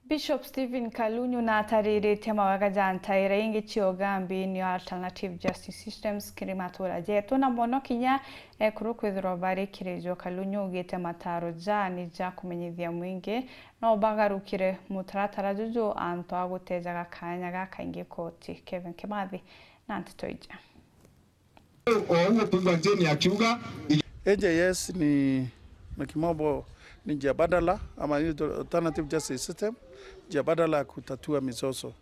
Bishop Stephen Kalunyu na atarĩrĩtie mawega ja ntaira ingi cia ugambi nio alternative justice systems kiri matura jetu na mono kinya ekuru kwithirwa barikirijwo. Kalunyu augite mataro ja ni ja kumenyithia mwingi no bagarukire mutaratara juju antu agutejaga kanya ga kaingi koti. Kevin Kimathi na nteto ija. Akiuga AJS ni na kimombo ni njia badala ama alternative justice system, njia badala ya kutatua mizozo,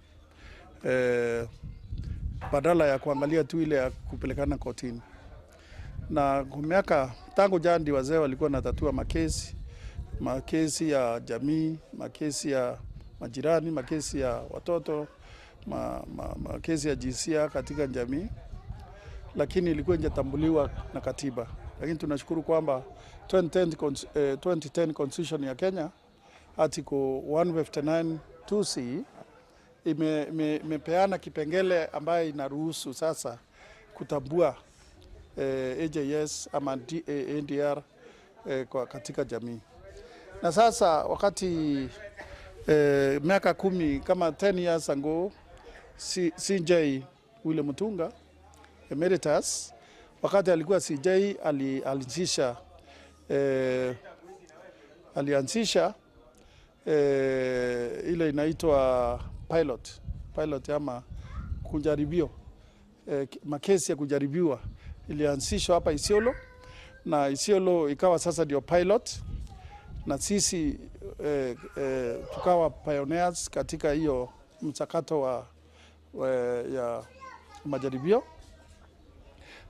badala ya kuangalia tu ile ya kupelekana kotini. Na kwa miaka tangu jadi wazee walikuwa wanatatua makesi, makesi ya jamii, makesi ya majirani, makesi ya watoto, makesi ya jinsia katika jamii, lakini ilikuwa haijatambuliwa na katiba. Lakini tunashukuru kwamba 2010 Constitution ya Kenya, Article 159 2C imepeana kipengele ambayo inaruhusu sasa kutambua AJS ama ADR kwa katika jamii. Na sasa wakati miaka 10 kama 10 years ago, CJ Willy Mutunga Emeritus, wakati alikuwa CJ, alianzisha ile inaitwa pilot ama kujaribio, makesi ya kujaribiwa ilianzishwa hapa Isiolo, na Isiolo ikawa sasa ndio pilot, na sisi tukawa pioneers katika hiyo mchakato ya majaribio,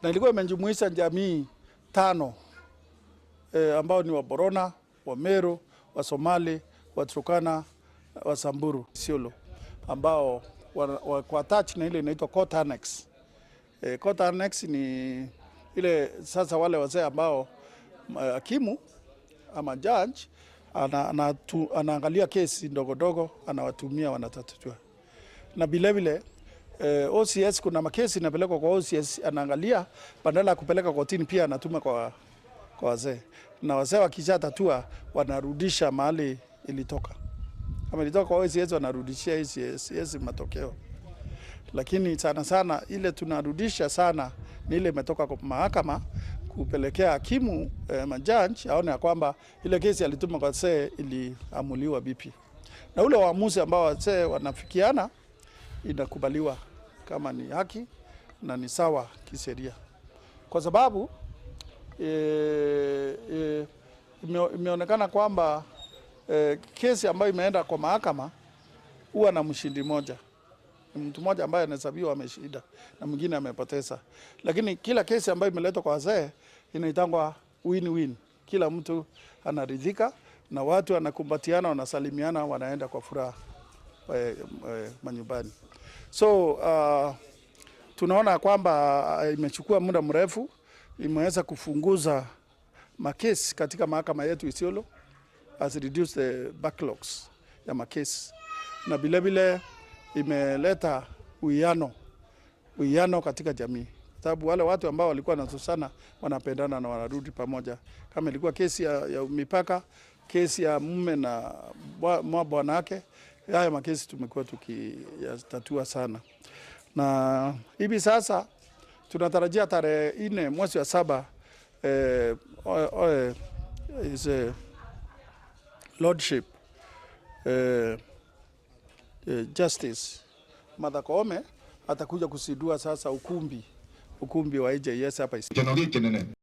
na ilikuwa imejumuisha jamii tano, ambao ni wa Borona, wa Meru, wa Somali, wa Turkana, wa Samburu, Isiolo, ambao kwa attach na ile inaitwa court annex. Court annex ni ile sasa wale wazee ambao hakimu ama judge anaangalia kesi ndogo ndogo, anawatumia wanatatua. Na vile vile OCS, kuna makesi inapelekwa kwa OCS, anaangalia, badala ya kupeleka kotini pia anatuma kwa wazee, na wazee wakishatatua wanarudisha mahali ilitoka. Kama ilitoka kwa OCS, wanarudishia OCS matokeo, lakini sana sana ile tunarudisha sana ni ile imetoka kwa mahakama kupelekea hakimu, majaji aone ya kwamba ile kesi alituma kwa wazee iliamuliwa vipi, na ule uamuzi ambao wazee wanafikiana inakubaliwa kama ni haki na ni sawa kisheria, kwa sababu imeonekana kwamba kesi ambayo imeenda kwa mahakama huwa na mshindi mmoja, ni mtu mmoja ambaye anahesabiwa ameshinda na mwingine amepoteza, lakini kila kesi ambayo imeletwa kwa wazee inaitangwa win-win, kila mtu anaridhika na watu wanakumbatiana, wanasalimiana, wanaenda kwa furaha manyumbani. So tunaona kwamba imechukua muda mrefu, imeweza kufunguza makesi katika mahakama yetu Isiolo, has reduced the backlogs ya makesi, na vile vile imeleta uwiano katika jamii, sababu wale watu ambao walikuwa wanazozana wanapendana na wanarudi pamoja. Kama ilikuwa kesi ya mipaka, kesi ya mume na bwana wake, haya makesi tumekuwa tukiyatatua sana, na hivi sasa tunatarajia tarehe 4 mwezi wa 7, His Lordship Justice Martha Koome atakuja kuzindua sasa ukumbi wa AJS hapa. Kĩno gĩkĩ nene.